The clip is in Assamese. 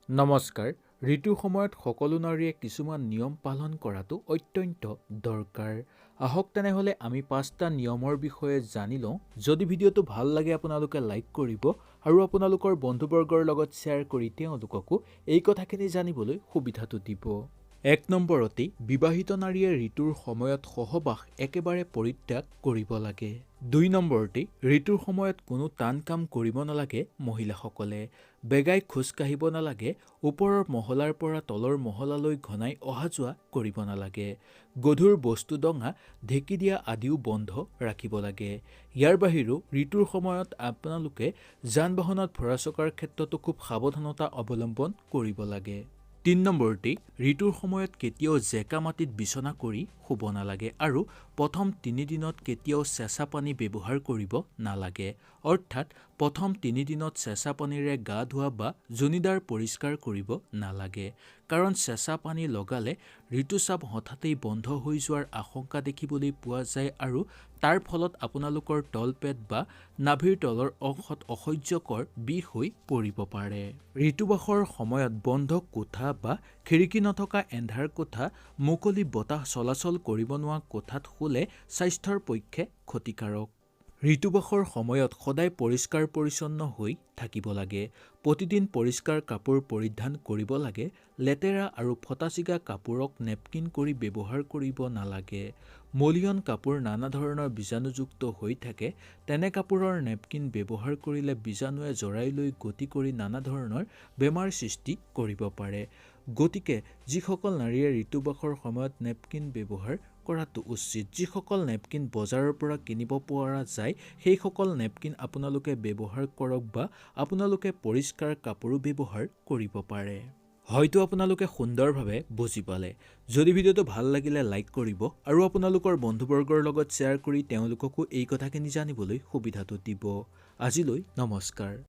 নমস্কাৰ। ঋতুৰ সময়ত সকলো নাৰীয়ে কিছুমান নিয়ম পালন কৰাটো অত্যন্ত দৰকাৰ। আহক তেনেহ'লে আমি পাঁচটা নিয়মৰ বিষয়ে জানি লওঁ। যদি ভিডিঅ'টো ভাল লাগে, আপোনালোকে লাইক কৰিব আৰু আপোনালোকৰ বন্ধুবৰ্গৰ লগত শ্বেয়াৰ কৰি তেওঁলোককো এই কথাখিনি জানিবলৈ সুবিধাটো দিব। এক নম্বৰতেই, বিবাহিত নাৰীয়ে ঋতুৰ সময়ত সহবাস একেবাৰে পৰিত্যাগ কৰিব লাগে। দুই নম্বৰতেই, ঋতুৰ সময়ত কোনো টান কাম কৰিব নালাগে। মহিলাসকলে বেগাই খোজ কাঢ়িব নালাগে। ওপৰৰ মহলাৰ পৰা তলৰ মহলালৈ ঘনাই অহা যোৱা কৰিব নালাগে। গধুৰ বস্তু দঙা, ঢেঁকী দিয়া আদিও বন্ধ ৰাখিব লাগে। ইয়াৰ বাহিৰেও ঋতুৰ সময়ত আপোনালোকে যান বাহনত ফুৰা চকাৰ ক্ষেত্ৰতো খুব সাৱধানতা অৱলম্বন কৰিব লাগে। তিনি নম্বৰতেই, ঋতুৰ সময়ত কেতিয়াও জেকা মাটিত বিচনা কৰি শুব নালাগে আৰু প্ৰথম 3 দিনত কেতিয়াও চেঁচা পানী ব্যৱহাৰ কৰিব নালাগে। অৰ্থাৎ প্ৰথম 3 দিনত চেঁচা পানীৰে গা ধোৱা বা যোনিদ্বাৰ পৰিষ্কাৰ কৰিব নালাগে। কাৰণ চেঁচা পানী লগালে ঋতুস্ৰাৱ হঠাতেই বন্ধ হৈ যোৱাৰ আশংকা দেখিবলৈ পোৱা যায় আৰু তাৰ ফলত আপোনালোকৰ তলপেট বা নাভিৰ তলৰ অংশত অসহ্যকৰ বিষ হৈ পৰিব পাৰে। ঋতুবাসৰ সময়ত বন্ধ কোঠা বা খিৰিকী নথকা এন্ধাৰ কোঠা, মুকলি বতাহ চলাচল কৰিব নোৱাৰা কোঠাত শুলে স্বাস্থ্যৰ পক্ষে ক্ষতিকাৰক। ঋতুবাসৰ সময়ত সদায় পৰিষ্কাৰ পৰিচ্ছন্ন হৈ থাকিব লাগে। প্ৰতিদিন পৰিষ্কাৰ কাপোৰ পৰিধান কৰিব লাগে। লেতেৰা আৰু ফটা চিগা কাপোৰক নেপকিন কৰি ব্যৱহাৰ কৰিব নালাগে। মলিয়ন কাপোৰ নানা ধৰণৰ বীজাণুযুক্ত হৈ থাকে। তেনে কাপোৰৰ নেপকিন ব্যৱহাৰ কৰিলে বীজাণুৱে জৰায়ুলৈ গতি কৰি নানা ধৰণৰ বেমাৰ সৃষ্টি কৰিব পাৰে। গতিকে যিসকল নাৰীয়ে ঋতুবাসৰ সময়ত নেপকিন ব্যৱহাৰ কৰাটো উচিত, যিসকল নেপকিন বজাৰৰ পৰা কিনিব পৰা যায়, সেইসকল নেপকিন আপোনালোকে ব্যৱহাৰ কৰক বা আপোনালোকে পৰিষ্কাৰ কাপোৰো ব্যৱহাৰ কৰিব পাৰে। হয়তো আপোনালোকে সুন্দৰভাৱে বুজি পালে। যদি ভিডিঅ'টো ভাল লাগিলে লাইক কৰিব আৰু আপোনালোকৰ বন্ধুবৰ্গৰ লগত শ্বেয়াৰ কৰি তেওঁলোককো এই কথাখিনি জানিবলৈ সুবিধাটো দিব। আজিলৈ নমস্কাৰ।